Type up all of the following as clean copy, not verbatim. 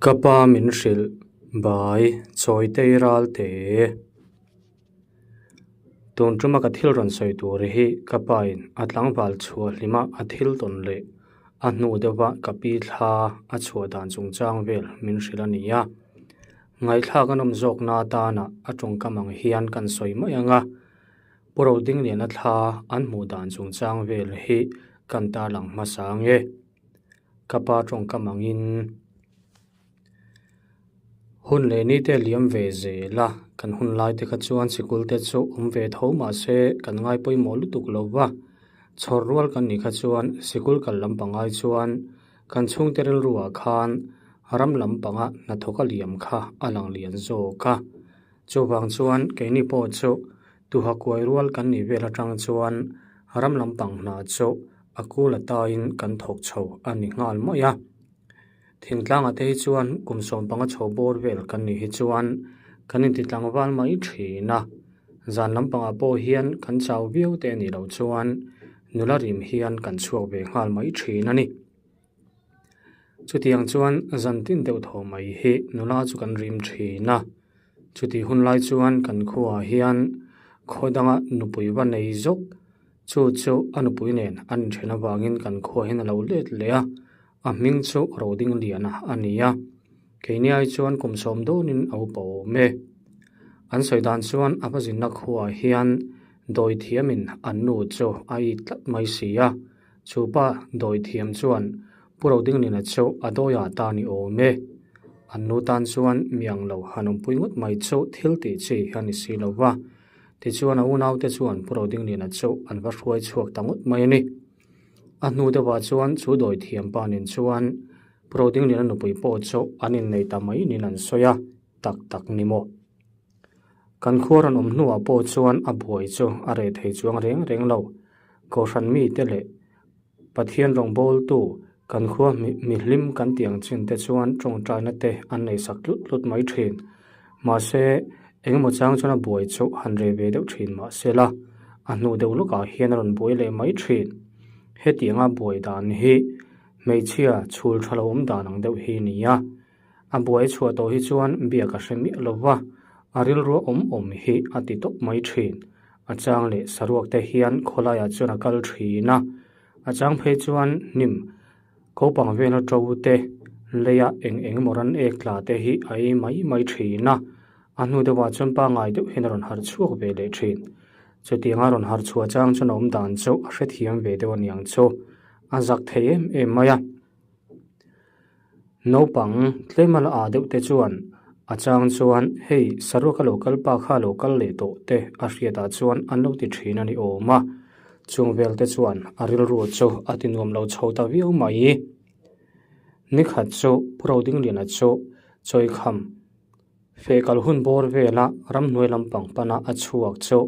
Ka pa min hrilh bai Chawitei Ralte. Tun tuma ka thil rawn sawi tur hi ka pain a tlangval chhuah hlima a thil tawn leh a hnu deuha ka pi thla a chhuah dan chungchang vel min hrilh a ni a. Ngaihthlak a nawm zawkna atana a tawngkam ang hian kan sawi mai ang a. Pu Rodingliana thla an hmuh dan chungchang vel hi kan tarlang hmasa ang e. Ka pa tawngkam angin hun leh ni te liam ve zel a, kan hun lai te kha chuan sikul te chu awm ve tho mah se kan ngai pawimawh lutuk lo va, chhawr rual kan nih kha chuan sikul kal lampang ai chuan kan chhungte rilruah khan ram lampanga hnathawk a liam kha a lang lian zawk a. Chuvang chuan keini pawh chu tuha kuai rual kan nih vel atang chuan ram lampang hna chu a kul ataiin kan thawk chho a ni nghal mai a. Thingtlangah te hi chuan kum 15 chho bawr vel kan nih hi chuan kan inti tlangval mai thin a. Zan lampangah pawh hian kan chau viau te anih loh chuan nula rim hian kan chhuak ve nghal mai thin a ni. Chutiang chuan zan tin deuh thaw mai hi nula chu kan rim thin a. Chutih hun lai chuan kan khuaah hian khaw danga nupui va nei zawk chu chu a nupui nen an inthen avangin kan khua hian a lo let leh a, a hming chu Rodingliana a ni a. Keini ai chuan kum sawm dawnin a upa awm e. An sawi dan chuan a va zinna khuaah hian dawi thiamin an nu chu a it tlat mai si a. Chu pa dawi thiam chuan Pu Rodingliana chu a dawiah ta ni awm e. An nu tan chuan miang lo han awmpui ngawt mai chu thil tih chi a ni si lo va. Tichuan a unaute chuan Pu Rodingliana chu an va hruai chhuak ta ngawt mai a ni. A hnu deuhah chuan chu dawi thiam pa nen chuan Pu Rodingliana nupui pawh chu an innei ta mai niin an sawi a, tak tak ni maw? Kan khua rawn awm hnuah pawh chuan a buai chu a reh thei chuang reng reng lo. Kohhran mite leh Pathian rawngbawltu kan khua mihlim kan tih ang chin te chuan tawngtaina te an nei sak tlut tlut mai thin. Mahse, engemaw chang chuan a buai chu han reh ve deuh thin mahsela, a hnu deuh lawkah hian a rawn buai leh mai thin. Hetianga buai dan hi hmeichhia chhul tha lo awm dan ang deuh hi a ni a. A buai chhuah tawh hi chuan biak a hre miah lo va, a rilru awm awm hi a ti tawp mai thin. A chang leh saruak te hian khawlaiah chuan a kal thin a, a chang phei chuan hnim kopang vela to te, leia eng eng emaw ran ek tla te hi a ei mai mai thin a, a hnu deuhah chuan pangngai deuh hian a rawn harh chhuak ve leh thin. Chutianga rawn harh chhuah chang chuan a awm dan chu a hrethiam ve deuh aniang chu a zak thei em em mai a. Naupang tlema la ah deuh te chuan a chang chuan hei saruaka lo kal pa kha lo kal leh tawh te a hriatah chuan an lo ti thin a ni awm a, chung vel te chuan a rilru chu a ti nuam lo chho ta viau mai. Nikhat chu Pu Rodingliana chu Chawikham feh kal hun bawr vela ramhnuai lampang pana a chhuak chu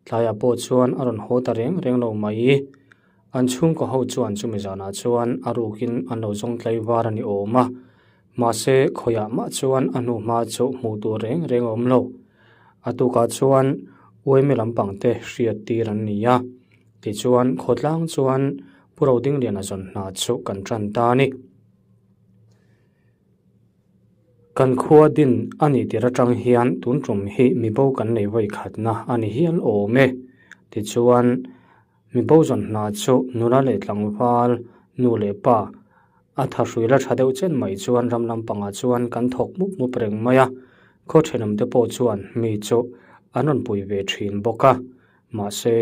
tlaiah pawh chuan a rawn haw ta reng reng lo mai. An chhungkaw ho chuan chumi zanah chuan a rukin an lo zawng tlai var a ni awm a, mahse khawiah mah chuan a hnu hma chu hmuh tur reng reng a awm lo. A tukah chuan uaimi lampang te hriat tir an ni a, tichuan khawtlang chuan Pu Rodingliana zawn hna chu kan tan ta a ni. Kan khua din a nih tir atang hian tun tum hi mibo kan nei vawi khatna a ni hial awm e. Tichuan. Mi bo zawn hna chu nula leh tlangval, nu leh pa a tha hrui la tha deuh chen mai chuan ram lampangah chuan kan thawk mup mup reng mai a, khaw thenawmte pawh chuan mi chu an rawn pui ve thin bawk a. Mahse,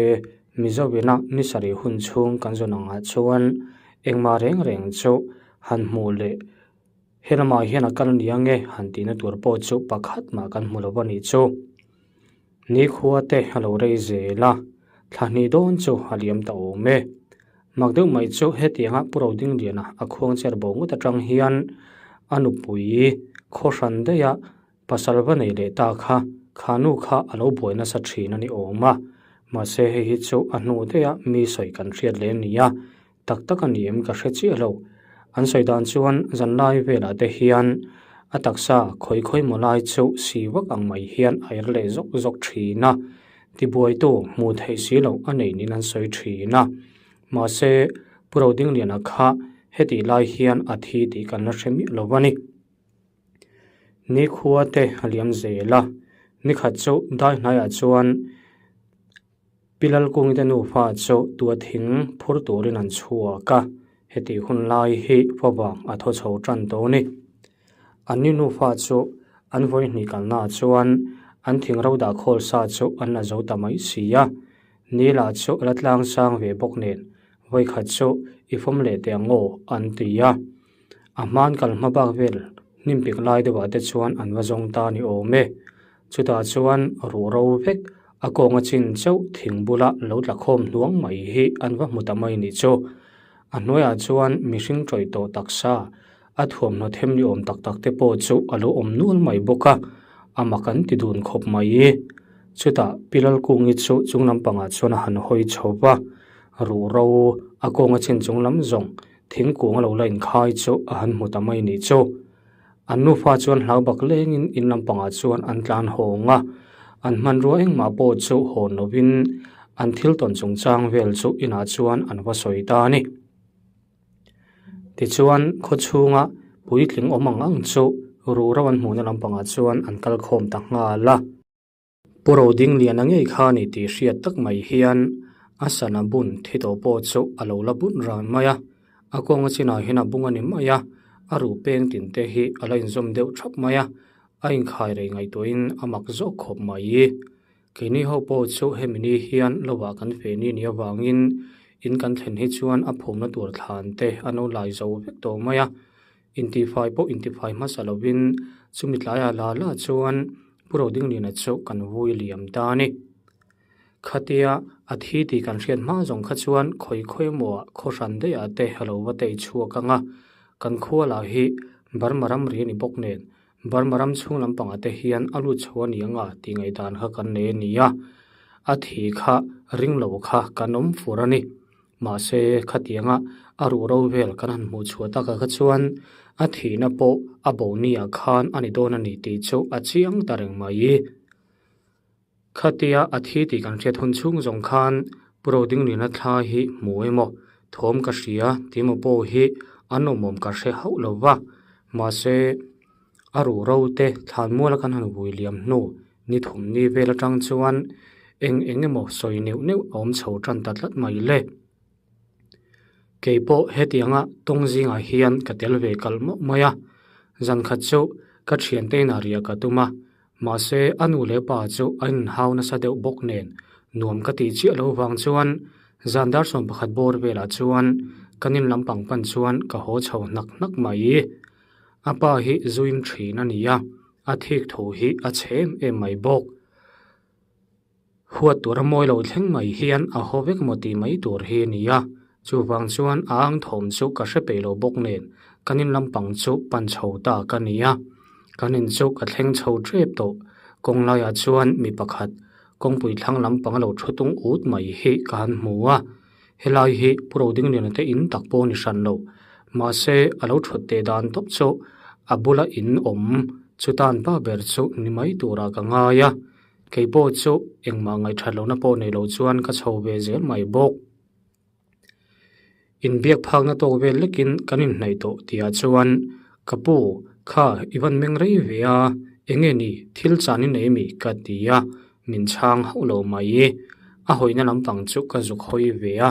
Mizoina ni sarih hun chhung kan zawn angah chuan engmah reng reng chu han hmuh leh he lamah hian a kal nia nge han tihna tur pawh chu pakhat mah kan hmu lo a nih chu. Nikhua te a lo rei zel a, thla hnih dawn chu a liam ta awm e. Mak deuh mai chu hetianga Pu Rodingliana a khuang cher bo ngawt atang hian a nupui khaw hran daih a pasal va nei leh ta kha, kha nu kha a lo buai nasa thin a ni awm a. Mahse hei hi chu a hnu daih a mi sawi kan hriat leh a ni a, Tak tak a ni em ka hre chiah lo. An sawi dan chuan zanlai velah te hian a taksa khawi khawi maw lai chu si vak ang mai hian a er leh zawk zawk thin a, tibuaitu hmuh theih si loh a nei niin an sawi thin a. Mahse, Pu Rodingliana kha hetih lai hian a thi tih kan la hre miah lo a ni. Nikhua te a liam zel a, nikhat chu dai hnaiah chuan Pi Lalkungi te nufa chu tua thing phur turin an chhuak a, heti hun lai hi favang a thaw chho tan tawh a ni. An ni nufa chu an vawi hnih kalnaah chuan an thing ro dah khawl sa chu an la zo ta mai si a, ni lah chu a la tlang sang ve bawk nen vawikhat chu i fawm leh teh ang aw an ti a. A hmaan kal hma bak vel hnim pik lai deuhah te chuan an va zawng ta ni awm e. Chutah chuan ruh ro vek a kawnga chin chauh thing bula lo tla khawm hnuang mai hi an va hmu ta mai nih chu. A hnuaiah chuan mihring tawih tawh taksa a thuamhnaw them ni awm tak tak te pawh chu a lo awm nual mai bawk a, a mak an ti dun khawp mai. Chutah Pi Lalkungi chu chung lampangah chuan a han hawi chho va, ruh ro a kawnga chin chung lam zawng Thingkung a lo la inkhai chu a han hmu ta mai nih chu. An nufa chuan hlau bak lengin in lampangah chuan an tlan hawng a, an hmanrua engmah pawh chu hawn lovin an thil tawn chungchang vel chu inah chuan an va sawi ta a ni. Tichuan khawchhunga puitling awm ang ang chu ruhro an hmuhna lampangah chuan an kal khawm ta nghal a. Pu Rodingliana ngei kha ni tih hriat tak mai hian a sana bun thi tawh pawh chu a lo la bun ran mai a, a kawnga chinah hian a bung a ni mai a, a ruh peng tin te hi a la inzawm deuh thap mai a, a inkhai rei ngaihtuahin a mak zawk khawp mai. Keini ho pawh chu hemi ni hian lovah kan feh ni nih avangin in kan thlen hi chuan a phumna tur thlan te an lo lai zo vek tawh mai a, Intifai pawh intifai hmasa lovin chumi tlaiah la la chuan Pu Rodingliana chu kan vui liam ta a ni. Khatia a thi tih kan hriat hma zawng kha chuan khawi khawi emaw ah khaw hran daih ah te a lo va tei chhuak ang a, kan khua lah hi Burma ramri a ni bawk nen Burma ram chhung lampangah te hian a lut chho a ni ang a tih ngaihdan kha kan nei a ni a, a thi kha ring lo kha kan awm fur a ni. Mahse, khatianga a ruh ro vel kan han hmuh chhuah takah kha chuan a thihna pawh a bo niah khan a ni dawn a ni tih chu a chiang ta reng mai. Khatia a thi tih kan hriat hun chhung zawng khan Pu Rodingliana thla hi hmu emaw, thawm ka hria tih emaw pawh hi an awmawm ka hre hauh lo va. Mahse, a ruh ro te thlan muala kan han vui liam hnu Ni thum ni vel atang chuan eng eng emaw sawi neuh neuh a awm chho tan ta tlat mai le. Kei pawh hetianga tawng zingah hian ka tel ve kalh mawh mai a, zan khat chu ka thiante inah riah ka tum a, mahse a nu leh pa chu a inhau nasa deuh bawk nen nuam ka tih chiah lo vang chuan zan dar 11 bawr velah chuan kan in lampang pan chuan ka haw chho hnak hnak mai. A pa hi zuin thin a ni a. A thik tho hi a chhe em em mai bawk. Huat tura mawi lo thleng mai hian a haw vek maw tih mai tur hi a ni a, chuvang chuan a ang thawm chu ka hre peih lo bawk nen kan in lampang chu pan chho ta ka ni a. Kan in chu ka thleng chho tep tawh, kawng laiah chuan mi pakhat kawngpui thlang lampang a lo thu tung ut mai hi ka han hmu a. Helai hi Pu Rodingliana te in tak pawh a ni hran lo. Mahse, a lo thut teh dan tawp chu a bula in awm chutan pa ber chu ni mai turah ka ngai a. Kei pawh chu engmah ngaihthat lohna pawh nei lo chuan ka chho ve zel mai bawk. Inbiak phakna tawk vel lekin kan inhnaih tawh tihah chuan ka pu kha i van meng rei ve a, enge ni thil chan i nei mi ka ti a. Min chhang hauh lo mai. A hawina lampang chu ka zuk hawi ve a,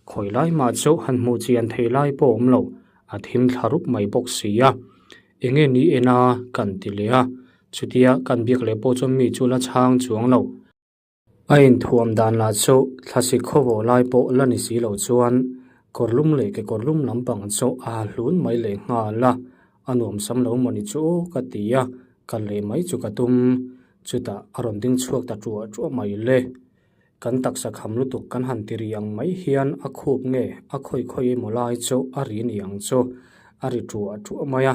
khawi lai mah chu han hmuh chian thei lai pawh awm lo, a thim thla rup mai bawk si a. Enge ni en a kan ti leh a, chutia kan biak leh pawh chuan mi chu la chhang chuang lo. A inthuam dan lah chu thlasik khawvawh lai pawh la ni si lo chuan kawrlum leh kekawrlum lampang chu a ha hlun mai leh nghal a, a nuamsam lo maw ni chu aw ka ti a, kal leh mai chu ka tum. Chutah a rawn ding chhuak ta ṭuah ṭuah mai le. Kan taksa kham lutuk kan han ti ri ang mai hian a khup nge a khawi khawi emaw lai chu a ri ni ang chu a ri ṭuah ṭuah mai a.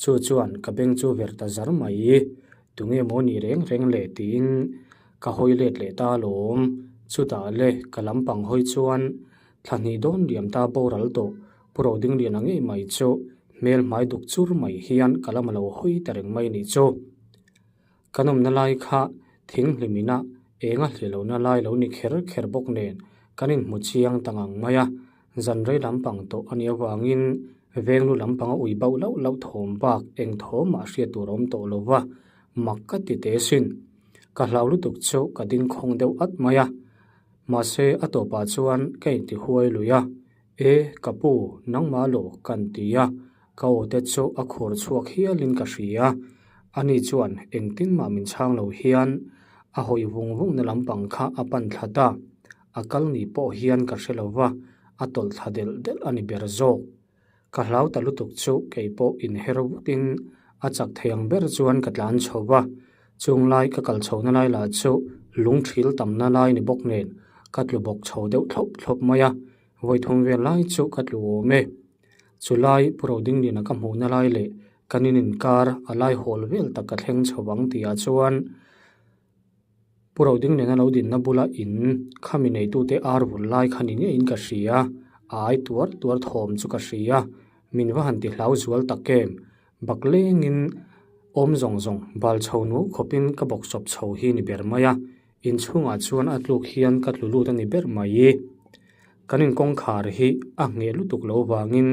Chu chuan ka beng chu ver ta zar mai. Tunge maw ni reng reng le tiin ka hawi let leh ta alawm. Chutah le ka lampang hawi chuan thla hnih dawn liam ta boral tawh Pu Rodingliana ngei mai chu hmel hmai duk chur mai hian ka lam a lo hawi ta reng mai nih chu. Kan awmna lai kha thing hlimina eng a hli lohna lai lo ni kher kher bawk nen kan inhmu chiang ta ngang mai a, zan rei lampang tawh a nih avangin Venglu lampanga ui bauh lauh lauh thawm bak eng thawm mah hriat tur a awm tawh lo va, mak ka ti teh sin. Ka hlau lutuk chu ka ding khawng deuh at mai a. Mahse a tawpah chuan ka inti huai lui a, E ka pu, nangmah lo kan ti a, ka aw te chu a khur chhuak hialin ka hria. Ani chuan engtin mah min chhang lo hian a hawi vung vungna lampang kha a pan thla ta. A kal ni pawh hian ka hre lo va, a tawlh thla delh delh a ni ber zawk. Ka hlau ta lutuk chu kei pawh inher vutin a chak thei ang ber chuan ka tlan chho va, chung lai ka kal chhohna lai lah chu lungthil tamna lai ni bawk nen ka tlu bawk chho deuh thlawp thlawp mai a, vawithum vel lai chu ka tlu awm e. Chu lai Pu Rodingliana ka hmuhna lai leh kan in inkar a lai hawl vel tak ka thleng chho ang tihah chuan Pu Rodingliana lo dinna bula in khami neitute ar vul lai kha ni ngeiin ka hria, a ai tuar tuar thawm chu ka hria, min va han ti hlau zual tak em? Bak lengin awm zawng zawng bal chho nuau khawpin ka bawk sawp chho hi ni ber mai a, inchhungah chuan a tluk hian ka tlu lut a ni ber mai. Kan inkawngkhar hi a ngheh lutuk lo vangin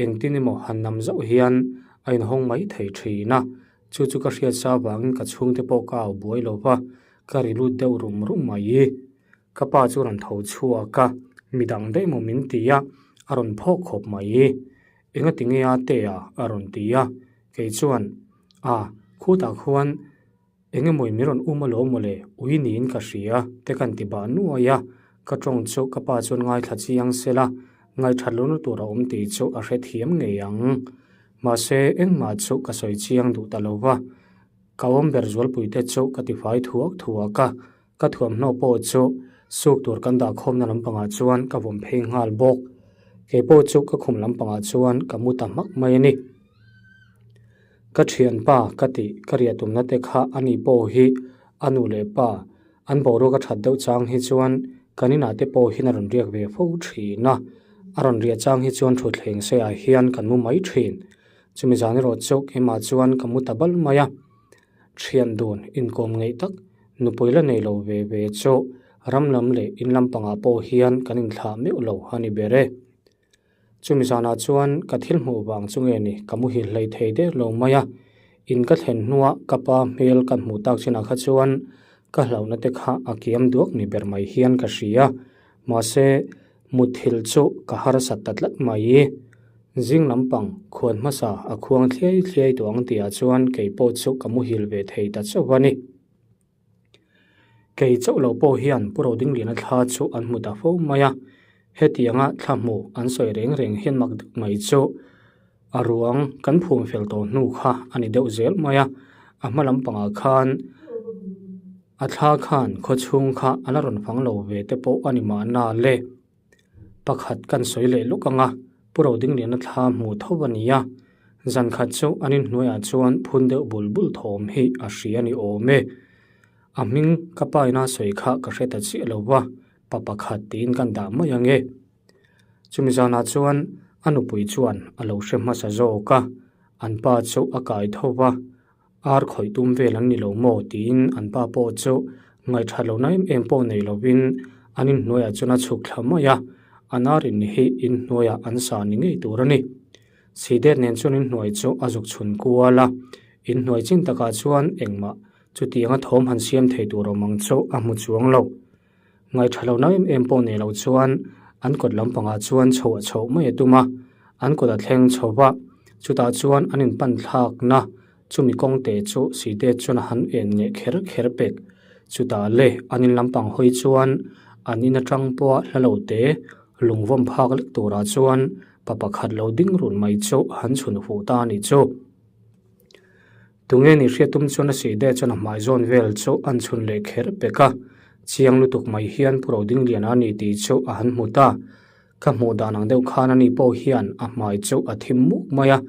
engtin emaw han nam zauh hian a inhawng mai thei thin a, Chu chu ka hriat sa vangin ka chhungte pawh ka au buai lo va, ka ri lut deuh rum rum mai. Ka pa chu rawn tho chhuak a, midang daih maw min ti a, a rawn phawk khawp mai. Engati nge a te a? a rawn ti a. Kei chuan, A, khutah khuan eng emaw min rawn um alawm mawle, ui niin ka hria, te kan ti bah nuai a. Ka tawng chu ka pa chuan ngaithla chiang sela, ngaihṭhat lohna tur a awm tih chu a hrethiam ngei ang. Mahse, engmah chu ka sawi chiang duh ta lo va, ka awm ber zualpuite chu ka tifai thuak thuak a, ka thuamhnaw pawh chu suk tur kan dah khawmna lampangah chuan ka vawm phei nghal bawk. Kei pawh chu ka khum lampangah chuan ka mu ta hmak mai a ni. Ka thianpa ka tih ka riah tumna te kha a ni pawh hi a nu leh pa An boruak a that deuh chang hi chuan kan inah te pawh hian a rawn riak ve fo thin a, a rawn riah chang hi chuan thutthleng seiah hian kan mu mai thin. Chumi zan erawh chu keimah chuan ka mu ta bal mai a, thian dun inkawm ngeih tak nupui la nei lo ve ve chu ram lam leh in lampangah pawh hian kan inthlah meuh lo a ni ber e. Chumi zanah chuan ka thil hmuh vang chu nge ni ka muhil hlei thei der lo mai a, in ka thlen hnuah ka pa hmel ka hmuh tak chinah kha chuan ka hlauhna te kha a kiam duak ni ber mai hian ka hria, mahse mutthilh chu ka harsat ta tlat mai. Zing lampang khuan hmasa a khuang thliai thliai tawh ang tihah chuan kei pawh chu ka muhil ve thei ta chauh a ni. Kei chauh lo pawh hian Pu Rodingliana thla chu an hmu ta fo mai a, hetianga thla hmuh an sawi reng reng hian mak deuh mai chu a ruang kan phum fel tawh hnu kha a ni deuh zel mai a, a hma lampangah khan a thla khan khawchhung kha a la rawn fang lo ve te pawh a ni mahna le. Pakhat kan sawi leh lawk ang a, Pu Rodingliana thla hmu tho a ni a, zan khat chu an inhnuaiah chuan phun deuh bul bul thawm hi a hria ni awm e. A hming ka pa ina sawi kha ka hre ta chiah lo va, pa pakhat tiin kan dah mai ang e. Chumi zanah chuan a nupui chuan a lo hre hmasa zawk a, an pa chu a kai tho va, Ar khawih tum vel an ni lo maw? tiin an pa pawh chu ngaihṭhat lohna em em pawh nei lovin an inhnuaiah chuan a chhuk thla mai a, an ar in hi inhnuaiah an sa ni ngei tur a ni. Sidet nen chuan inhnuai chu a zuk chhun kual a, inhnuai chin takah chuan engmah chutianga thawm han siam thei tur awm ang chu a hmu chuang lo. Ngaihṭha lohna em em pawh nei lo chuan an kawt lampangah chuan chhoh a chhoh mai a tum a, an kawt a thleng chho va, chutah chuan an inpan thlakna chumi kawngte chu Site chuan a han en ngeh kher kher pek. Chutah le an in lampang hawi chuan an in atang pawha hla lo te lungvawm phak lek turah chuan pa pakhat lo ding run mai chu a han chhun fuh ta a nih chu. Tunge ni hriat tum chuan a sih deuh chuan a hmai zawn vel chu an chhun leh kher pek a, chiang lutuk mai hian Pu Rodingliana a ni tih chu a han hmu ta. Ka hmuh dan ang deuh khan ani pawh hian a hmai chu a thim muk mai a,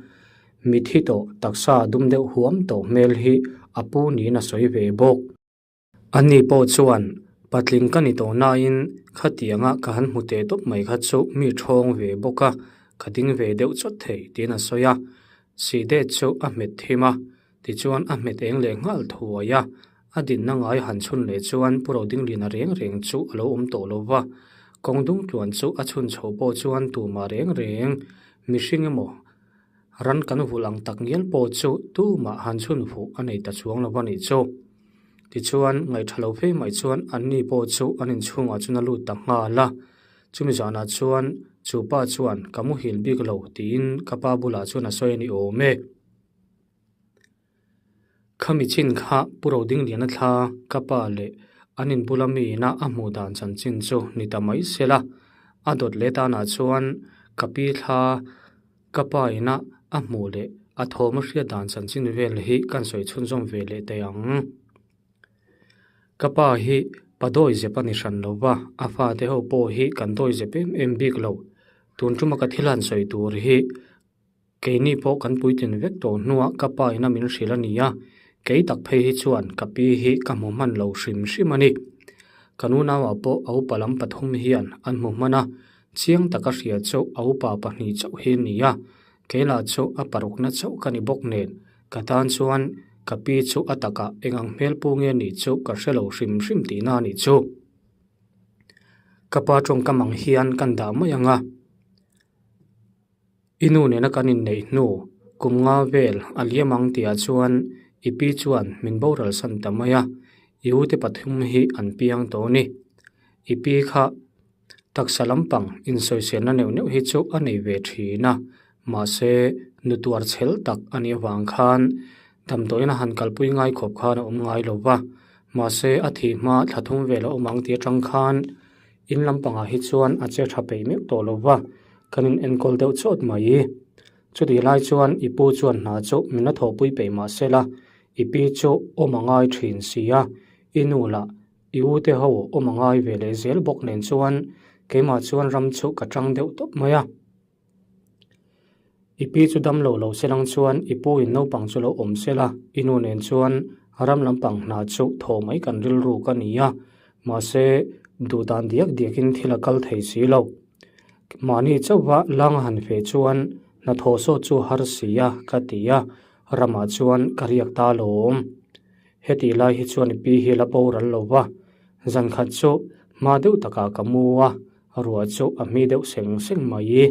mithi tawh taksa dum deuh huam tawh hmel hi a pu niin a sawi ve bawk. Ani pawh chuan, Patling ka ni tawh nain khatianga ka han hmu teh tawp mai kha chu mi ṭhawng ve bawk a, ka ding ve deuh chawt thei, tiin a sawi a. Sihdet chu a hmet thim a, tichuan a hmet eng leh nghal thuai a. A dinna ngai han chhun leh chuan Pu Rodingliana reng reng chu a lo awm tawh lo va, kawng dung tluan chu a chhun chho pawh chuan tumah reng reng mihring emaw? Ran kan vulh ang tak ngial pawh chu tumah han chhun fuh a nei ta chuang lo a nih chu. Tichuan, ngaihṭha lo phei mai chuan anni pawh chu an inchhungah chuan a lut ta nghal a. Chumi zanah chuan chu pa chuan ka muhil bik lo tiin ka pa bulah chuan a sawi a ni awm e. Khami chin kha Pu Rodingliana thla ka pa leh an inbula miina a hmuh dan chanchin chu ni ta mai sela, a dawt leh tanah chuan ka pi thla ka pa ina a hmuh leh a thawm a hriat dan chanchin vel hi kan sawi chhunzawm ve leh thei ang. Ka pa hi pa dawi zep a ni hran lo va, a fate ho pawh hi kan dawi zep em em bik lo. Tun tuma ka thil han sawi tur hi Keini pawh kan puitlin vek tawh hnuah ka pa ina min hrilh a ni a, kei tak phei hi chuan ka pi hi ka hmu hman lo hrim hrim a ni. Ka nunauah pawh a upa lam pathum hian an hmu hman a, chiang taka hria chu a upa pahnih chauh hi a ni a, kei lah chu a parukna chauh ka ni bawk nen ka tan chuan ka pi chu a takah eng ang hmel pu nge nih chu ka hre lo hrim hrim tihna a nih chu. Ka pa tawngkam ang hian kan dah mai ang a. I nu nena kan inneih hnu kum nga vel a liam ang tihah chuan i pi chuan min boral san ta mai a, i ute pathum hi an piang tawh a ni. I pi kha taksa lampang insawiselna neuh neuh hi chu a nei ve thin a, mahse nu tuar chhel tak a nih avang khan damdawiin a han kalpui ngai khawp khan a awm ngai lo va, mahse a thih hma thla thum vel a awm ang tih atang khan In lampangah hi chuan a che tha peih meuh tawh lo va, kan in enkawl deuh chawt mai. Chutih lai chuan i pu chuan hna chu min la thawhpui peih mah se la, i pi chu awm a ngai thin si a, i nu lah i u te ho awm a ngai ve leh zel bawk nen chuan keimah chuan ram chu ka tang deuh tawp mai a. I pi chu dam lo lo se lang chuan i pu in naupang chu lo awm se la, i nu nen chuan ram lampang hna chu thaw mai kan rilru ka ni a, mahse duh dan diak diak in thil a kal thei si lo. Mahni chauhva lang a han feh chuan hnathawh sawt chu har si a ka ti a, ramah chuan ka riak ta lawm. Hetih lai hi chuan i pi hi la boral lo va, zan khat chu hma deuh takah ka mu a, Ruah chu a hmi deuh seng seng mai.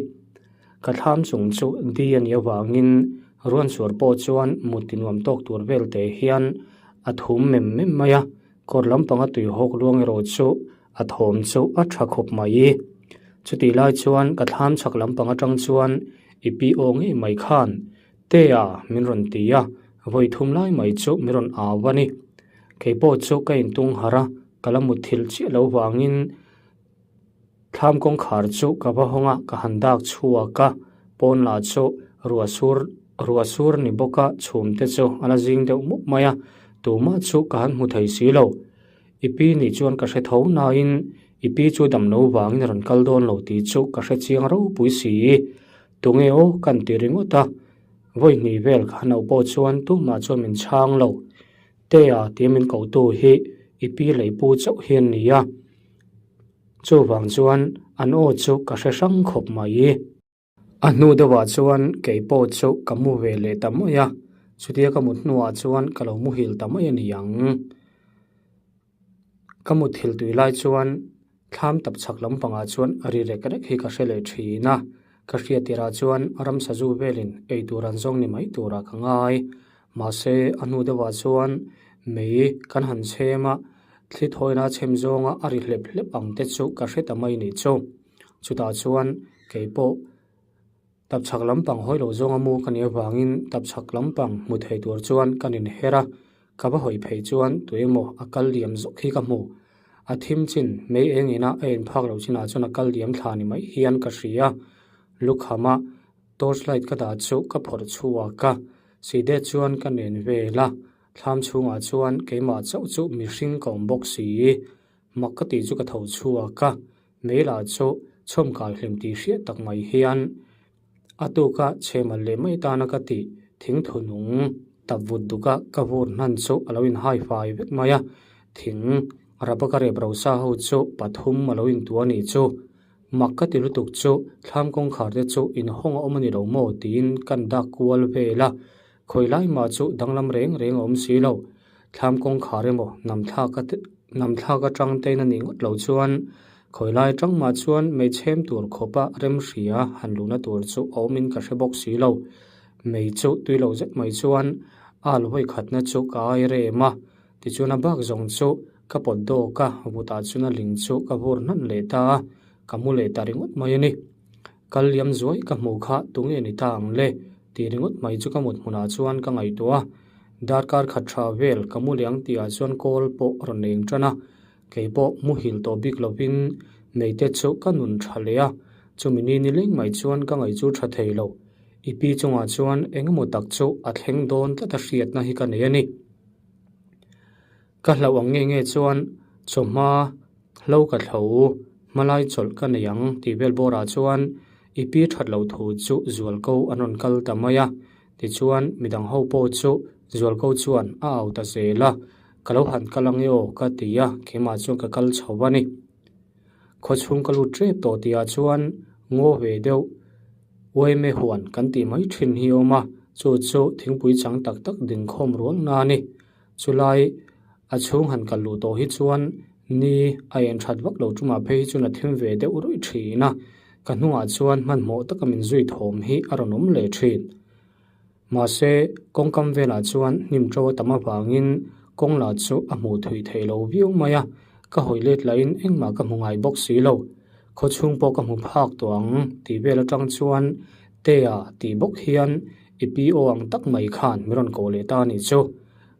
Ka thlam chung chu di a nih avangin ruansuar pawh chuan mut ti nuam tawk tur vel te hian a thum mem mem mai a, kawr lampanga tui hawk luang erawh chu a thawm chu a tha khawp mai. Chutih lai chuan ka thlam chhak lampang atang chuan i pi aw ngei mai khan Tea min rawn ti a, vawi thum lai mai chu min rawn au a ni. Kei pawh chu ka intung harh a, ka la mutthilh chiah lo vangin Thlam kawngkhar chu ka va hawng a, ka han dak chhuak a, pawn lah chu ruah sur ruah sur ni bawk a, chhum te chu a la zing deuh mup mai a, tumah chu ka han hmu thei si lo. I pi nih chuan ka hre tho nain i pi chu dam lo vangin a rawn kal dawn lo tih chu ka hre chiang ropui si. Tunge aw kan ti ringawt a, vawi hnih vel ka han auh pawh chuan tumah chuan min chhang lo. Tea tia min kohtu hi i pi leh i pu chauh hi an ni a. Chuvang chuan an aw chu ka hre hrang khawp mai. A hnu deuhah chuan kei pawh chu ka mu ve leh ta mai a, chutia ka mut hnuah chuan ka lo muhil ta mai a ni ang. Ka muthilh tui lai chuan thlam tap chhak lampangah chuan ri rek rek hi ka hre leh thin a, ka hriat tirah chuan ramsa zu velin ei tur an zawng ni mai turah ka ngai. Mahse, a hnu deuhah chuan mei kan han chhem a, thli thawina chhem zawnga a ri hlep hlep ang te chu ka hre ta mai nih chu. Chutah chuan kei pawh tapchhak lampang hawi lo zawnga mu ka nih avangin tapchhak lampang hmu thei tur chuan kan inher a, ka va hawi phei chuan tuemaw a kal liam zawk hi ka hmu. A thim chin mei eng ina a inphak loh chinah chuan a kal liam thla ni mai hian ka hria. Lukhama torch light ka dah chu ka phawrh chhuak a, Side chuan ka nen vel a, thlam chhungah chuan keimah chauh chu mihring ka awm bawk si. Mak ka tih chu ka tho chhuak a, meilah chu chhawm kal hlim tih hriat tak mai hian a tuka chhemal leh mai tana ka tih thingthu nung tap vut duka ka vur hnan chu a lo inhai fai vek mai a, thing rapa ka rep rosa ho chu pathum a lo intuah a nih chu. Mak ka ti lutuk chu thlam kawngkhar te chu inhawng a awm a ni lo maw tiin kan dak kual vel a, khawi lai mah chu danglam reng reng a awm si lo. Thlam kawngkhar emaw namthlak a namthlak atang tein a nih ngawt lo chuan khawi lai atang mah chuan meichhem tur khawpa remhria han luhna tur chu a awmin ka hre bawk si lo. Mei chu tui lo zet mai chuan al vawi khatna chu ka ai rem a, tichuan a bak zawng chu ka pawt dawk a, vutah chuan a ling chu ka vur hnan leh ta a, ka mu leh ta ringawt mai a ni. Kal liam zuai ka hmuh kha tunge ni ta ang le? tih ringawt mai chu ka mut hmunah chuan ka ngaihtuah a, darkar khat tha vel ka mu leh ang tihah chuan kawl pawh a rawn eng tan a, kei pawh muhil tawh bik lovin meite chu ka nun tha leh a, chumi ni ni leng mai chuan ka ngaih chu tha thei lo. I pi chungah chuan eng emaw tak chu a thleng dawn tlat a hriatna hi ka nei a ni. Ka hlauh ang nge nge chuan chawhma hlo ka thlo hmalai chawlh ka nei ang tih vel bawrah chuan i pi that loh thu chu zualko an rawn kal ta mai a. Tichuan midang ho pawh chu zualko chuan a au ta zel a, ka lo han kal ang e aw ka ti a, keimah chuan ka kal chho a ni. Khawchhung ka lut tep tawh tihah chuan ngaw ve deuh uaime huan kan tih mai thin hi a awm a, chu chu thingpui chang tak tak dingkhawm rual na a ni. Chulai a chhung han kal luh tawh hi chuan ni a en that vak lo tumah phei hi chuan a thim ve deuh ruih thin a, ka hnungah chuan hmanhmawh taka min zui thawm hi a rawn awm leh thin. Mahse, kawngkam velah chuan hnim to a tam avangin kawng lah chu a hmuh thui theih lo viau mai a, ka hawi let lahin engmah ka hmu ngai bawk si lo. Khawchhung pawh ka hmu phak tawh ang tih vel atang chuan Tea tih bawk hian i pi aw ang tak mai khan min rawn koh leh ta a nih chu.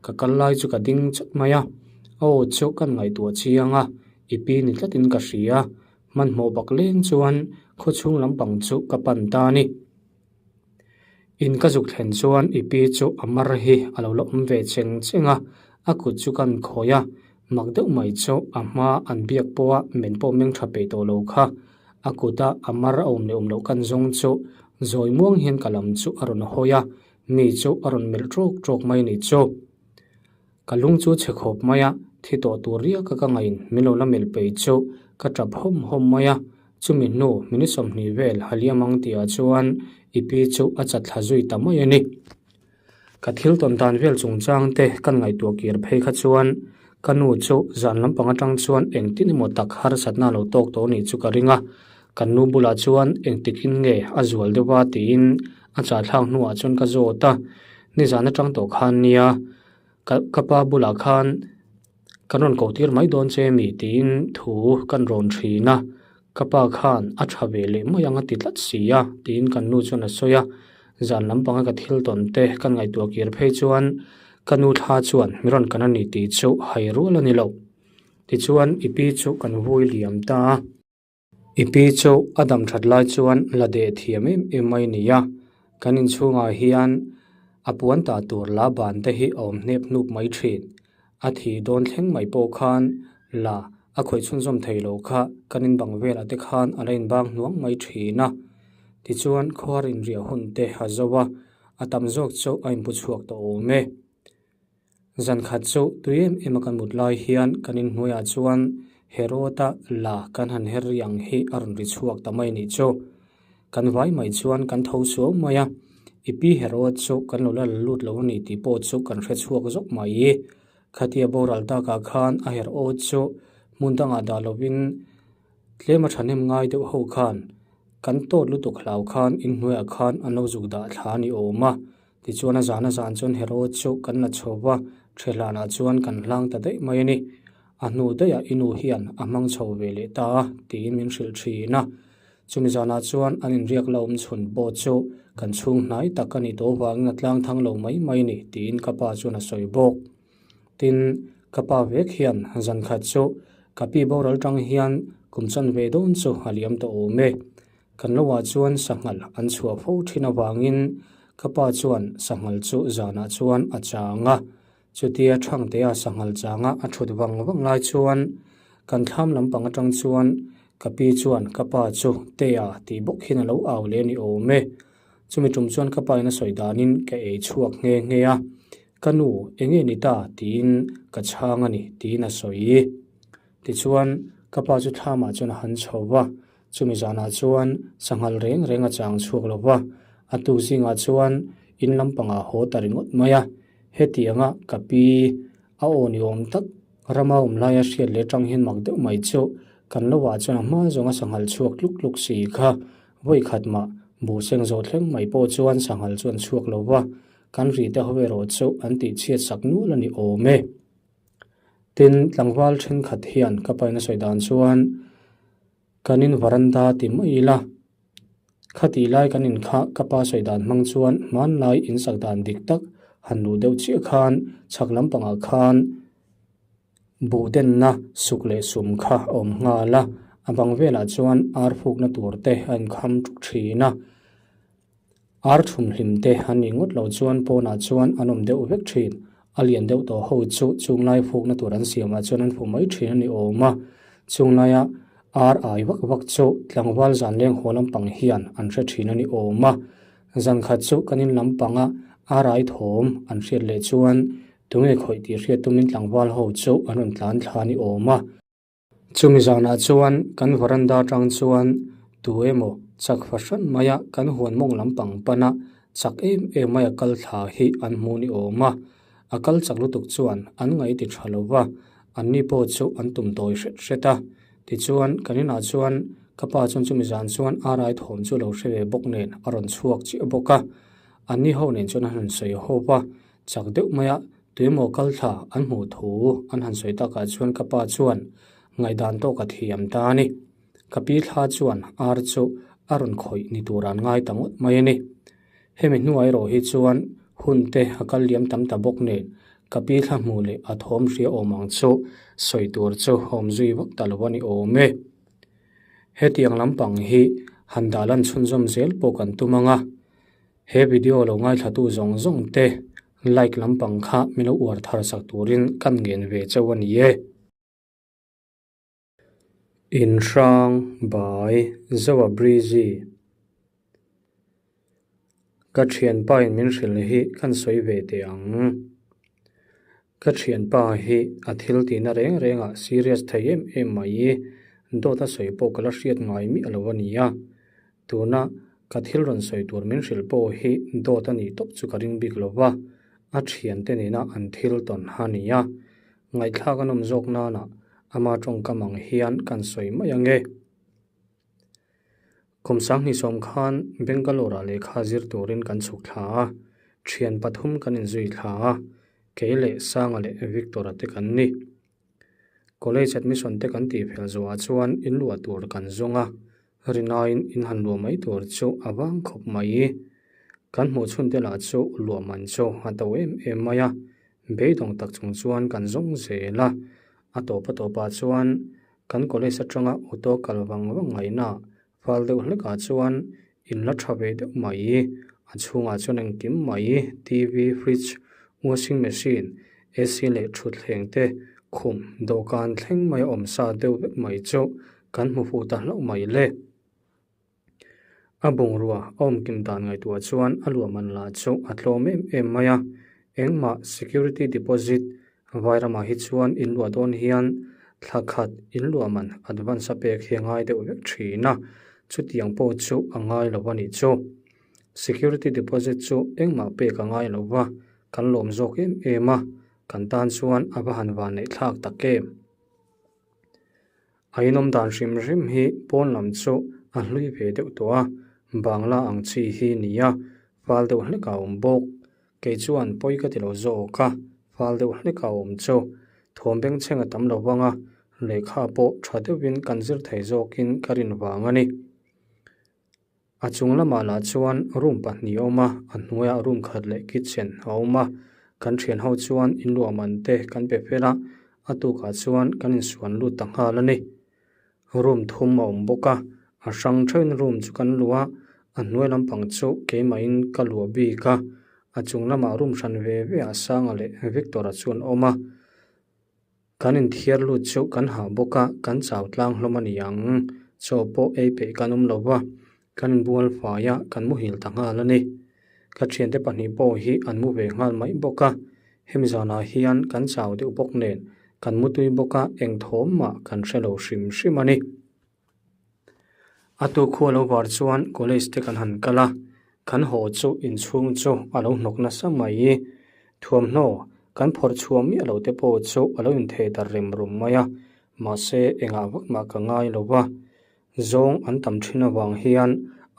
Ka kal lai chu ka ding chawt mai a, a aw chu kan ngaihtuah chiang a, i pi ni tlatin ka hria. Hmanhmawh bak leng chuan khawchhung lampang chu ka pan ta a ni. In ka zuk thlen chuan i pi chu a mar hi a lo la awm ve cheng cheng a, a kut chu kan khawi a, mak deuh mai chu a hma an biak pawha men pawh meng tha peih tawh lo kha. A kuta a mar a awm leh awm loh kan zawng chu zawi muang hian ka lam chu a rawn hawi a, mi chu a rawn melh tawk tawk mai ni chu. Ka lung chu chhe khawp mai a, thi tawh tur riaka ka ngain min lo la melh peih chu ka tap hawm hawm mai a, chumi hnu minute 20 vel ha liam ang tihah chuan i pi chu a chat thla zui ta mai a ni. Ka thil tawn dan vel chungchang te kan ngaihtuah kir phei kha chuan ka nu chu zan lampang atang chuan engtin emaw tak harsatna a lo tawk tawh a nih chu ka ring a, kan nu bulah chuan engtikin nge a zual deuh a tiin a chahthlak hnuah chuan ka zawt a, nizan atang tawh khan nia ka ka pa bulah khan kan rawn koh tir mai dawn che mi tiin thu kan rawn thin a, ka pa khan a tha ve leh mai ang a ti tlat si a tiin kan nu chuan a sawi a, zan lampanga ka thil tawn te kan ngaihtuah kir phei chuan ka nu thla chuan mi rawn kan a ni tih chu hai rual a ni lo. Tichuan i pi chu kan vui liam ta a. I pi chu a dam that lai chuan la deh thiam em em mai a ni a, kan inchhungah hian a puan tah tur la ban te hi a awm hnep hnup mai thin. A thih dawn thleng mai pawh khan la a khawih chhunzawm thei lo kha kan inbang velah te khan a la inbang hnuang mai thin a. Tichuan khuar inriah hun te a zo a, a tam zawk chu a inpu chhuak tawh awm e. Zan khat chu tui em em a kan mut lai hian kan inhnuaiah chuan Herod-a la kan han her ri ang hi a rawn ri chhuak ta mai nih chu. Kan vai mai chuan kan tho suau mai a, i pi Herod chu kan lo la la lut lo a ni tih pawh chu kan hre chhuak zawk mai. Khatia boral takah khan a Herod chu hmun dangah dah lovin tlem a thahnem ngai deuh ho khan kan tawt lutuk hlau khan inhnuaiah khan an lo zuk dah thla a ni awm a. Tichuan a zan a zan chuan Herod chu kan la chho va, Thehlanah chuan kan hlang ta daih mai a ni. A hnu daihah i nu hian a hmang chho ve leh ta a, tiin min hrilh thin a. Chumi zanah chuan an inriak la awm chhun pawh chu kan chhung hnai tak a nih tawh vangin a tlang thang lo mai mai a ni, tiin ka pa chuan a sawi bawk. Tin, ka pa vek hian zan khat chu ka pi boral tang hian kum chan ve dawn chu a liam tawh awm e. Kan lohah chuan sanghal an chhuah fo thin avangin ka pa chuan sanghal chu zanah chuan a chang a. Chutia Thangtea sanghal changa a thut vang vang lai chuan kan thlam lampang atang chuan ka pi chuan ka pa chu Tea tih bawk hian a lo au leh a ni awm e. Chumi tum chuan ka pa in a sawi danin ka ei chhuak nghe nghe a, Ka nu, enge ni ta? tiin ka chhang a ni tiin a sawi. Tichuan ka pa chu thlamah chuan a han chho va, Chumi zanah chuan sanghal reng reng a chang chhuak lo va, a tuk zingah chuan in lampangah haw ta ringawt mai a. Hetianga ka pi a aw ni awm tak rama awm laia hriat leh tang hian mak deuh mai chu kan lovah chuan a hma zawnga sanghal chhuak tluk tluk si kha vawi khat mah Buh seng zawh thleng mai pawh chuan sanghal chu an chhuak lo va, kan ri te ho erawh chu an tihchhiat sak nual a ni awm e. Tin, tlangval thenkhat hian ka paina sawi dan chuan kan in varanda ti mai ila, khatih lai kan in kha ka pa sawi dan hmang chuan hmanlai insak dan dik tak han luh deuh chiah khan chhak lampangah khan Buh denna suk leh sum kha a awm nghal a, a bang velah chuan ar fukna tur te a inkham tuk thin a. Ar thumhlim te an nih ngawt loh chuan pawnah chuan an awm deuh vek thin. A lian deuh tawh ho chu chunglai fukna tur an siamah chuan an fu mai thin a ni awm a. Chunglaia ar ai vak vak chu tlangval zan leng haw lampang hian an hre thin a ni awm a. Zan khat chu kan in lampanga ar ai thawm an hriat leh chuan Tunge khawih tih hriat tumin tlangval ho chu an rawn tlan thla ni awm a. Chumi zanah chuan kan varanda atang chuan tu emaw chak fahran maia kan huan mawng lampang pana chak em em maia kal thla hi an hmu ni awm a. A kal chak lutuk chuan an ngaih ti tha lo va, anni pawh chu an tum tawi hret hret a. Tichuan kan inah chuan ka pa chuan chumi zan chuan a rai thawm chu lo hre ve bawk nen a rawn chhuak chiah bawk a. Anni ho nen chuan an han sawi hawp a. Chak deuh maia tuemaw kal thla an hmuh thu an han sawi takah chuan ka pa chuan ngaihdan tawk a thiam ta a ni. Ka pi thla chuan ar chu a rawn khawih ni tur an ngai ta ngawt mai a ni. Hemi hnuah erawh hi chuan hun te a kal liam tam ta bawk nen ka pi thla hmuh leh a thawm hria awm ang chu sawi tur chu a awm zui vak ta lo a ni awm e. Hetiang lampang hi han dah lan chhunzawm zel pawh kan tum ang a. He video lo ngaithlatu zawng zawng te like lampang kha min lo uar thar sak turin kan ngen ve chauh a ni e. Inhrang by Zoa Breezy Ka thianpa in min hrilh hi kan sawi ve teh ang. Ka thianpa hi a thil tihna reng rengah serious thei em em mai dawt a sawi pawh ka la hriat ngai miah lo a ni a. Tuna ka thil rawn sawi tur min hrilh pawh hi dawt a nih tawp chu ka ring bik lo va, a thiante nena an thil tawn a ni a. Ngaihthlak a nawm zawk nana ama tawngkam ang hian kan sawi mai ange. Kum sanghnih sawm khan Bangalore-ah lehkha zir turin kan chhuk thla a, thian pathum kan inzui thla a, kei leh Sanga leh Victor-a te kan ni. College admission te kan tih fel zawhah chuan inluah tur kan zawng a, rinaiin in han luah mai tur chu a vang khawp mai. Kan hmuh chhun te lah chu luah man chu a to em em mai a, beidawng tak chung chuan kan zawng zel a, a tawp a tawpah chuan Kan college atanga auto kal vang vang ngaihna fal deuh hlekah chuan in la tha ve deuh mai. A chhungah chuan engkim mai TV, fridge, washing machine, AC leh thutthleng te khum dawhkan thleng mai a awm sa deuh vek mai chu kan hmu fuh ta hlauh mai le. A bungrua a awmkim dan ngaihtuah chuan a luah man lah chu a tlawm em em mai a, engmah security deposit vairamah hi chuan in luah dawn hian thla khat in luah man advance a pek hi a ngai deuh vek thin a, chutiang pawh chu a ngai lo a nih chu. Security deposit chu engmah pek a ngai lo va, kan lawm zawk em em a, kan tan chuan a va han vanneih thlak tak em. A inawm dan hrim hrim hi pawn lam chu a hlui ve deuh tawh a, bangla ang chi hi ni a, fal deuh hlek a awm bawk. Kei chuan pawi ka ti lo zawk a, fal deuh hlek a awm chu thawm bengchheng a tam lo vang a, lehkha pawh tha deuhin kan zir thei zawkin ka rin vang a ni. A chung lamah lah chuan room pahnih a awm a, a hnuaiah room khat leh kitchen a awm a. Kan thian ho chuan inluah man te kan pe fel a, a tukah chuan kan insuan lut ta nghal a ni. Room thum a awm bawk a, a hrang theuhin room chu kan luh a, a hnuai lampang chu keimahin ka luah bik a, a chung lamah room hran ve ve ah Sanga leh Victor-a chu an awm a. Kan inthiar lut chu kan hah bawk a, kan chau tlang hlawm a ni ang. Chaw pawh ei peih kan awm lo va, kan inbual fai a, kan muhil ta nghal a ni. Ka thiante pahnih pawh hi an mu ve nghal mai bawk a, hemi zanah hian kan chau deuh bawk nen, kan mutui bawk a, eng thawm mah kan hre lo hrim hrim a ni. A tuk khua lo var chuan college te kan han kal a, kan haw chu inchhung chu a lo hnawk nasa mai. Thuamhnaw kan phawrh chhuah miah lo te pawh chu a lo intheh dar rem rum mai a, mahse engah vak mah ka ngai lo va, zawng an tam thin avang hian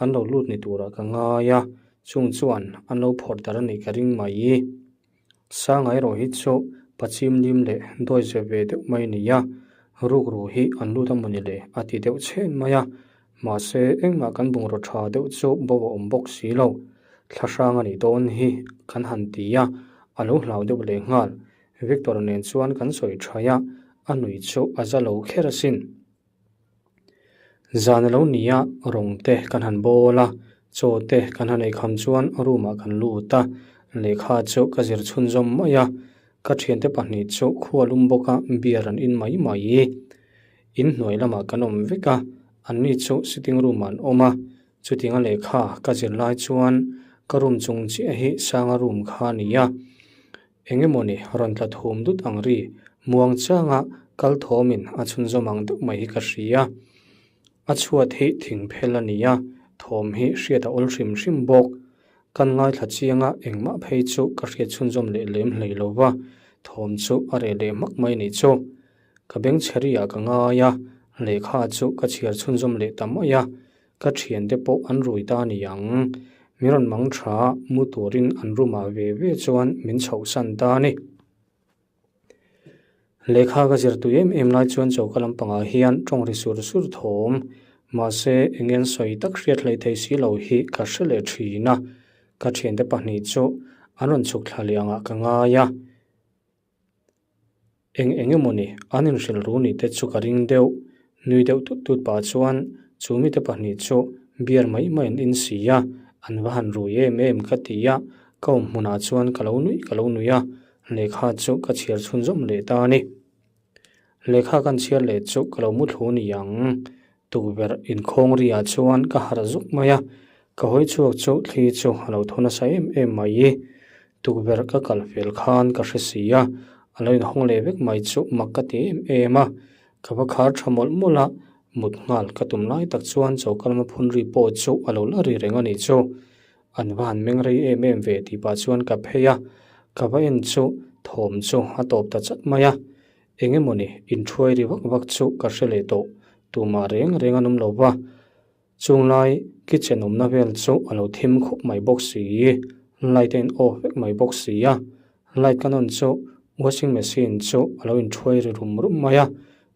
An lo lut ni turah ka ngai a, chung chuan an lo phawrh darh a nih ka ring mai. Sanga erawh hi chu pachimlim leh dawi zep ve deuh mai a ni a, rukru hi an lut a mawni le a ti deuh chhen mai a, mahse engmah kan bungraw tha deuh chu bo a awm bawk si lo. Thlahrang a nih dawn hi kan han ti a, a lo hlau deuh leh nghal. Victor nen chuan kan sawi thaih a, a nui chu a za lo kher asin. Zan a lo ni a, rawng te kan han bawl a, chaw te kan han eikham chuan room ah kan lut a, lehkha chu ka zir chhunzawm mai a, ka thiante pahnih chu khua lum bawk a beer an in mai mai. Inhnuai lamah kan awm vek a, anni chu sitting room ah an awm a, Chutianga lehkha ka zir lai chuan ka room chung chiah hi Sanga room kha a ni a, eng emawni rawn tla thum dut ang ri muang changa kal thawmin a chhunzawm ang deuh mai hi ka hria. A chhuat hi thing phel a ni a, thawm hi hriat a awl hrim hrim bawk. Kan ngaithla chianga engmah phei chu ka hriat chhunzawm leh lem hlei lo va, thawm chu a reh leh hmak mai nih chu. Ka bengchhe ah ka ngai a, lehkha chu ka chhiar chhunzawm leh ta mai a, Ka thiante pawh an rui ta a ni ang. Min rawn mang tha mu turin an room ah ve ve chuan min chhohsan ta a ni. Lehkha ka zir tui em em lai chuan choka lampangah hian tawng ri sur sur thawm. Mahse, eng en sawi tak hriat hlei thei si lo hi ka hre leh thin a. Ka thiante pahnih chu an rawn chhuk thla leh angah ka ngai a. Eng eng emawni an inhrilh ru ni te chu ka ring deuh. Nui deuh tut tut pah chuan chu mite pahnih chu beer mai mai an in si a, an va han rui em em ka ti a, ka awm hmunah chuan ka lo nuih ka lo nui a, lehkha chu ka chhiar chhunzawm leh ta a ni. Lehkha kan chhiar leh chu ka lo mu thlu ni ang. Tukverh inkhawng riah chuan ka harh zuk mai a, ka hawi chhuak chu thli chu a lo thaw nasa em em mai. Tukverh ka kal fel khan ka hre si a, a lo inhawng leh vek mai chu mak ka ti em em a. Ka va khar tha mawlh mawlh a, mut nghal ka tum lai tak chuan choka lama phun ri pawh chu a lo la ri reng a nih chu. An va han meng rei em em ve tih pah chuan ka phei a, ka va en chu thawm chu a tawp ta chat mai a. Eng emawni inthuai ri vak vak chu ka hre leh tawh, tumah reng reng an awm lo va. Chunglai kitchen awmna vel chu a lo thim khup mai bawk si, light a in off vek mai bawk si a, light ka nawn chu washing machine chu a lo inthuai ri rum rum mai a,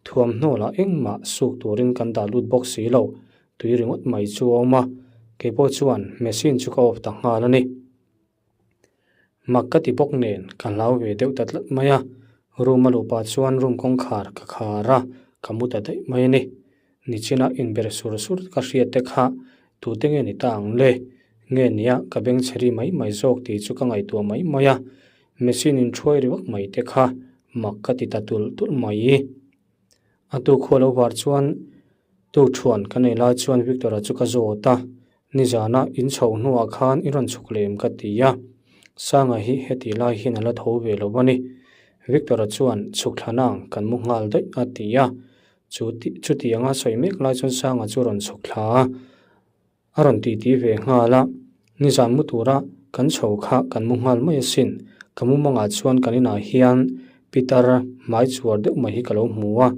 thuamhnaw lah engmah suk turin kan dah lut bawk si lo, tui ringawt mai chu a awm a, keipawh chuan machine chu ka off ta nghal a ni. Mak ka ti bawk nen ka hlau ve deuh ta tlat mai a, room a luh pah chuan room kawngkhar ka khar a, ka mu ta daih mai a ni. Nichina inber sur sur ka hriat te kha tute nge ni ta ang le? Nge nia ka beng chhe ri mai mai zawk tih chu ka ngaihtuah mai mai a, machine inthuai ri vak mai te kha mak ka ti ta tulh tulh mai. A tu khual lo var chuan tukṭhuan ka nei lai chuan Victor-a chu ka zawt a, nizana in chhoh hnuah khan i rawn chhuk lem ka ti a, Sanga hi heti lai hian a la tho ve lo a ni. Victor-a chuan chhuk thla nang kan mu nghal daih a ti a, chu chuti anga sawi mek lai chuan Sanga chu rawn chhuk thla a. A rawn titi ve nghal a, nizan mu tura kan chho kha kan mu nghal mai asin, ka mumangah chuan kan inah hian Peter hmai chuar deuh mai hi ka lo hmu a,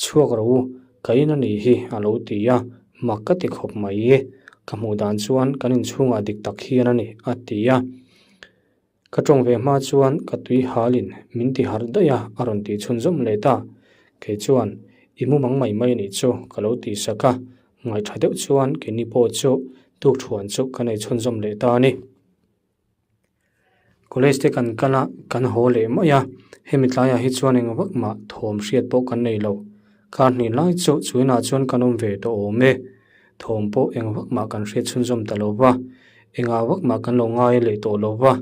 chhuak ro u, ka in a nih hi a lo ti a, mak ka ti khawp mai, ka hmuh dan chuan kan inchhungah dik tak hian a ni a ti a. Ka tawng ve hma chuan ka tui halin min ti harh daih a, a rawn tih chhunzawm leh ta. Kei chuan, I mu mang mai mai a nih chu, ka lo tih sak a. Ngaihṭha deuh chuan keini pawh chu tukthuan chu ka nei chhunzawm leh ta a ni. College te kan kal a, kan haw leh mai a. Hemi tlaiah hi chuan eng vak mah thawm hriat pawh kan nei lo. Kar hnih lai chu chuinah chuan kan awm ve tawh awm e. Thawm pawh eng vak mah kan hriat chhunzawm ta lo va, engah vak mah kan lo ngai leh tawh lo va,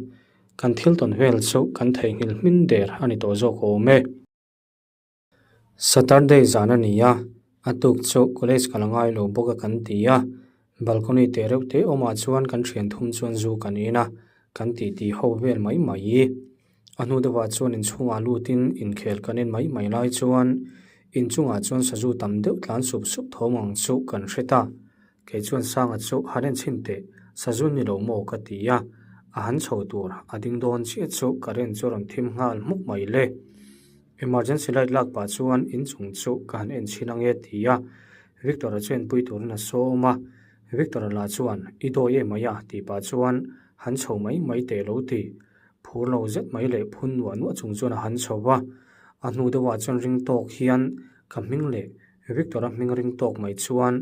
kan thil tawn vel chu kan theihnghilh hmin der a ni tawh zawk awm e. Saturday zan a ni a, a tuk chu college ka la ngai lo bawk a kan ti a, balcony teh reuh te awmah chuan kan thian thum chuan zu kan in a, kan titi ho vel mai mai. A hnu deuhah chuan inchhungah lutin inkhel kan en mai mai lai chuan inchungah chuan sazu tam deuh tlan sup sup thawm ang chu kan hre ta. Kei chuan Sanga chu han en chhin teh, sazu ni lo maw ka ti a, a han chho tur a ding dawn chiah chu current chu a rawn thim nghal hmuk mai le. Emergency light lak pah chuan inchung chu ka han en chhin ange ti a, Victor-a chu enpui turin a sawm a. Victor-a lah chuan, I dawi em mai a, tih pah chuan han chho mai mai teh lo ti. Phur lo zet mai leh phun nuah nuah chung chuan a han chho va. A hnu deuhah chuan ring tawk hian ka hming leh Victor-a hming ring tawk mai chuan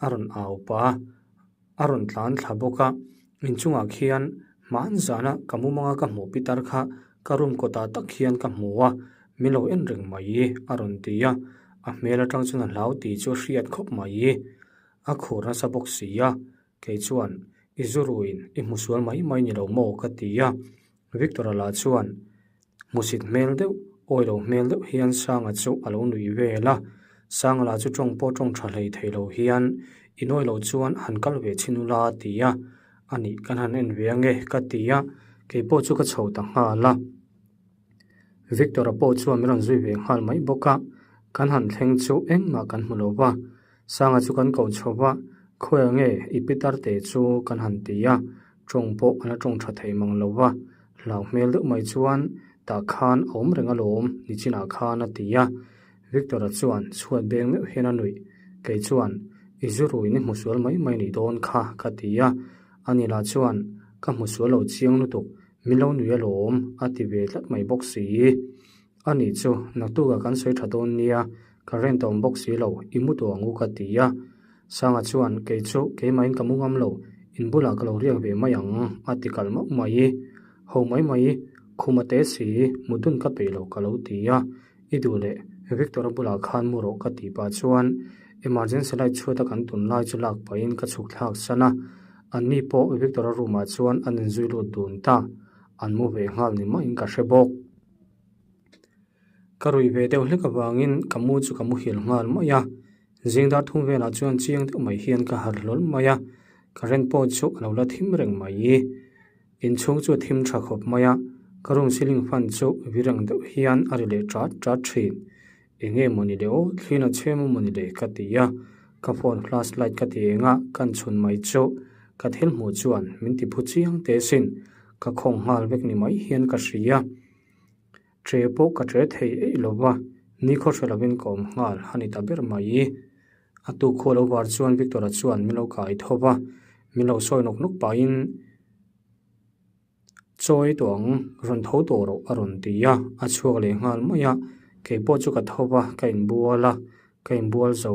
a rawn au pah a, a rawn tlan thla bawk a. Inchungah khian hman zana ka mumanga ka hmuh pitar kha ka room kawtah tak hian ka hmu a, min lo en reng mai a rawn ti a. A hmel atang chuan a hlau tih chu a hriat khawp mai. A khur nasa bawk si a, kei chuan i zuruin i hmu sual mai mai ni lo maw ka ti a. Victor-a lah chuan hmusit hmel deuh, awi lo hmel deuh hian Sanga chu a lo nuih vel a. Sanga lah chu tawng pawh tawng tha hlei thei lo hian i nawi loh chuan han kal ve chhin ula a ti a. A nih kan han en ve ange ka ti a, kei pawh chu ka chho ta nghal a. Victor-a pawh chuan min rawn zui ve nghal mai bawk a, kan han thleng chu engmah kan hmu lo va. Sanga chu kan koh chho va, Khawiah nge i pitar te chu kan han ti a, tawng pawh an la tawng tha thei mang lo va, hlau hmel deuh mai chuan tah khan a awm reng alawm nichinah khan a ti a. Victor-a chuan chhuat beng meuh hian a nuih, Kei chuan i zu ruin i hmu sual mai mai nih dawn kha ka ti a, ani lah chuan ka hmu sual lo chiang lutuk, min lo nui alawm a ti ve tlat mai bawk si. A nih chu, naktukah kan sawi tha dawn nia, ka rent a awm bawk si lo, i mu tawh ang u ka ti a. Sanga chuan, Kei chu, keimahin ka mu ngam lo, in bulah ka lo riak ve mai ang, a ti kalh mauh mai. Ho mai mai, khum a te si, mutdun ka peih lo ka lo ti a. I duh leh, Victor-a bulah khan mu rawh ka tih pah chuan emergency light chhuata kan tun lai chu lak pahin ka chhuk thlak san a. Anni pawh Victor-a room-ah chuan an inzui lut dun ta, an mu ve nghal ni maiin ka hre bawk. Ka rui ve deuh hlek avangin ka mu chu ka muhil nghal mai a, zing dar thum velah chuan chiang deuh mai hian ka harh hlawl mai a, current pawh chu a lo la thim reng mai. Inchhung chu a thim tha khawp mai a, ka room ceiling fan chu virang deuh hian a ri leh chat chat thin. Eng nge mawni le aw, thliin a chhem a mawni le ka ti a, ka phone flash light ka ti eng a, kan chhun mai chu ka thil hmuh chuan min ti phu chiang teh sin, ka khawng nghal vek ni mai hian ka hria. Tre pawh ka tre thei eih lo va, nikhaw hre lovin ka awm nghal a ni ta ber mai. A tuk khual lo var chuan Victor-a chuan min lo kai tho va, min lo sawi nawk nawk pahin, Chawi tawh ang, rawn tho tawh rawh a rawn ti a, a chhuak leh nghal mai a. Kei pawh chu ka tho va, ka inbual a, ka inbual zo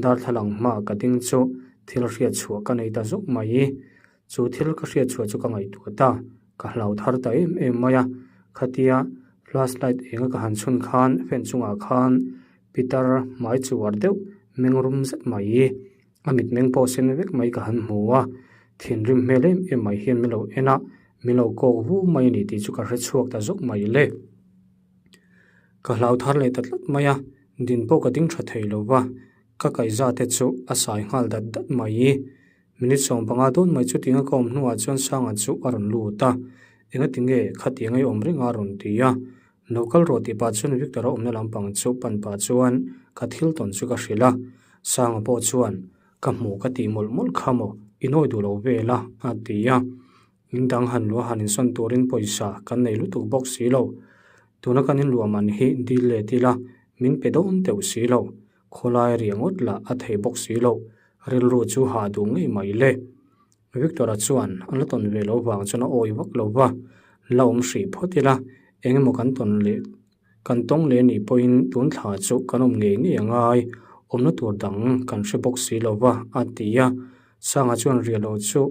darthlalang hmaah ka ding chu thil hriat chhuah ka nei ta zawk mai. Chu thil ka hriat chhuah chu ka ngaihtuah ta, ka hlau thar ta em em mai a. Khatia flash light enga ka han chhun khan fan chungah khan pitar hmai chuar deuh mengrum zet mai a mitmeng pawh sen vek mai ka han hmu a, thinrim hmel em em mai hian min lo en a, min lo kawk vu mai a ni tih chu ka hre chhuak ta zawk mai le. Ka hlau thar leh ta tlat mai a, din pawh ka ding tha thei lo va, ka kaihza te chu a sai nghal dat dat mai. Minute 15 dawn mai chutianga ka awm hnuah chuan Sanga chu a rawn lut a, engati nge khatiang ei awm reng a rawn ti a. Lo kal rawh tih pah chuan Victor-a awmna lampang chu pan pah chuan ka thil tawn chu ka hrilh a. Sanga pawh chuan, Ka hmuh ka tih mawlh mawlh kha maw, i nawi duh lo vel a, a ti a. In dang han luah han insawn turin pawisa kan nei lutuk bawk si lo. Tuna kan inluah man hi dil let ila min pe dawn teuh si lo. Khawlai riah ngawt lah a thei bawk si lo. Rilru chu hah duh ngei mai le. Victor-a chuan a la tawn ve lo vang chuan a awi vak lo va, la awm hrih phawt ila, eng emaw kan tawn leh kan tawng leh anih pawhin tun thla chu kan awm ngei ngei a ngai, awmna tur dang kan hre bawk si lo va, a ti a. Sanga chuan riah loh chu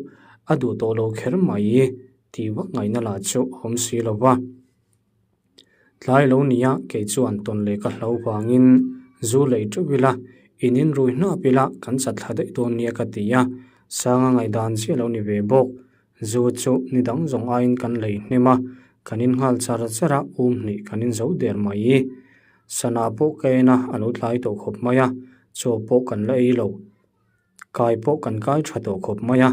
a duh tawh lo kher mai tih vak ngaihna lah chu a awm si lo va. Tlai lo nia kei chuan tawn leh ka hlo vangin zu lei teuh ila, in in rui hnap ila kan chat thla daih dawn nia ka ti a, Sanga ngaihdan chiah lo ni ve bawk. Zu chu ni dang zawng aiin kan lei hnem a, kan in nghal char char a, um hnih kan in zo der mai. Sana pawh ka en a, a lo tlai tawh khawp mai a, chaw pawh kan la ei lo. Kai pawh kan kai tha tawh khawp mai a,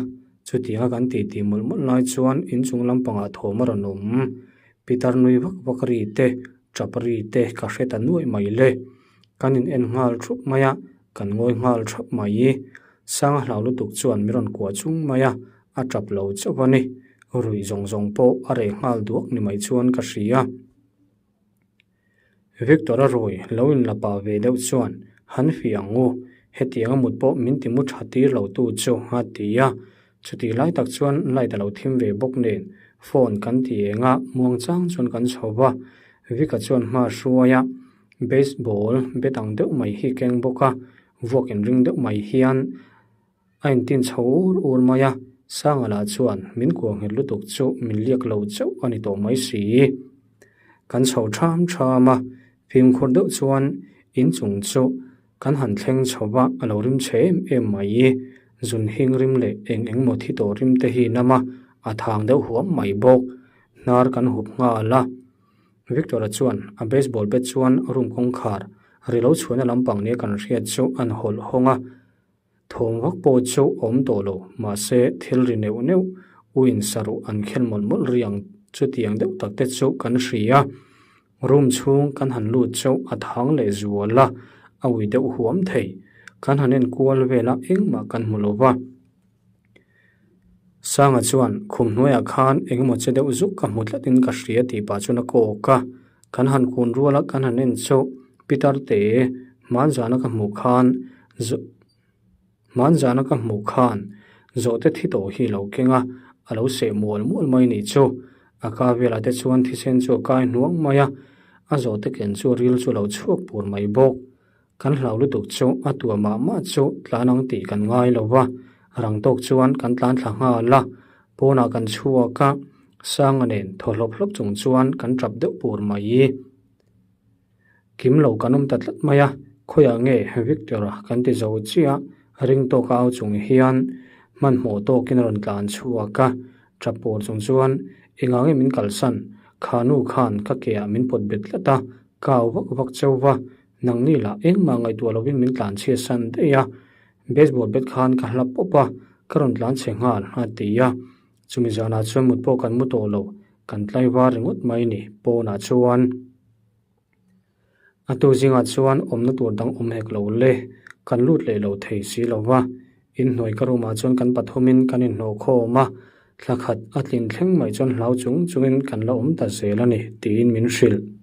chutianga kan titi mawlh mawlh lai chuan inchung lampangah thawm a rawn awm. Pitar nui vak vak ri te, tap ri te ka hre ta nuaih mai le. Kan in en nghal thup mai a, kan ngawi nghal thap mai. Sanga hlau lutuk chuan min rawn kuah chung mai a, a tap lo chauh a ni. Ruih zawng zawng pawh a reh nghal duak ni mai chuan ka hria. Victor-a rui lo in la pah ve deuh chuan han fiah ang u. Hetianga mut pawh min ti mu tha tir lo tu chu a ti a. Chutih lai tak chuan light a lo thim ve bawk nen phone kan ti eng a, muangchang chuan kan chho va. Vika chuan hma hruai a, baseball bat ang deuh mai hi keng bawk a, vuak inring deuh mai hian a intin chho ur ur mai a, Sanga lah chuan min kuah nghet lutuk chu min liak lo chauh a ni tawh mai si. Kan chho ṭham ṭham a, fimkhur deuh chuan inchung chu kan han thleng chho va, a lo rim chhe em em mai. Zun hing rim leh eng eng maw thi tawh rim te hi nam a, a thang deuh huam mai bawk. Hnar kan hup nghal a. Victor-a chuan a baseball bat chuan room kawngkhar ri lo chhuahna lampang nia kan hriat chu an hawlh hawng a. Thawm vak pawh chu awm tawh lo, mahse thil ri neuh neuh uin saruh an khel mawlh mawlh ri ang chutiang deuh tak te chu kan hria. Room chhung kan han lut chu a thang leh zual a, a ui deuh huam thei. Kan han en kual vel a engmah kan hmu lo va. Sanga chuan khum hnuaiah khan engemaw che deuh zuk ka hmu tlatin ka hria tih pah chuan a kawk a. Kan han kun rual a, kan han en chu Peter te hmanzana ka hmuh khan hmanzana ka hmuh khan zawhte thi tawh hi lo keng a, a lo seh mual mual mai nih chu. A ka velah te chuan thisen chu a kai hnuang mai a, a zawhte ken chu ril chu a lo chhuak pur mai bawk. Kan hlau lutuk chu a tua mah mah chu tlan ang tih kan ngai lo va, rang tawk chuan kan tlan thla nghal a, pawnah kan chhuak a, Sanga nen thaw hlawp hlawp chung chuan kan tap deuh pur mai. Kim lo kan awm ta tlat mai a, khawiah nge Victor-a kan ti zo chiah, ring tawk a au chung hian hmanhmawh tawkin a rawn tlan chhuak a, tap pur chung chuan engah nge min kalsan, kha nu khan ka ke ah min pawt bet tlat a, ka au vak vak chauh va, Nangni lah engmah ngaihtuah lovin min tlan chhiat san daih a, baseball bat khan ka hlap pawp a, ka rawn tlan chhe nghal a ti a. Chumi zanah chuan mut pawh kan mu tawh lo, kan tlaivar ringawt mai ni pawnah chuan. A tu zingah chuan awmna tur dang awm hek lo le, kan lut leh lo thei si lo va. Inhnuai ka room ah chuan kan pathumin kan inhnawh khawm a, thla khat a tlin thleng mai chuan hlau chung chungin kan la awm ta zel a ni tiin min hrilh.